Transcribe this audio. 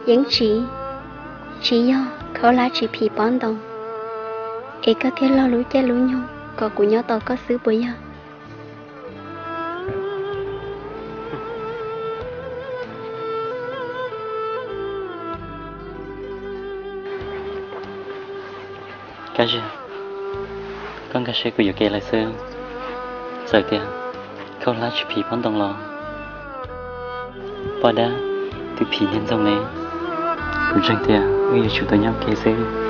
Yeej tsis, tsis yog khaub hlab tsis phim pob ntoo, es koj thiaj log lub caij lub nyoog kom kuv nyob tos koj xwb puas yog? Kab Ziag, koj nkag siab kuv yuam kev lawm xwb. Txawm tias khaub hlab tsis phim pob ntoo los poj dab twb phim niag ntxoog ne. Kuv ntseeg tias wb yuav tsum tau nyob ua ke xwb.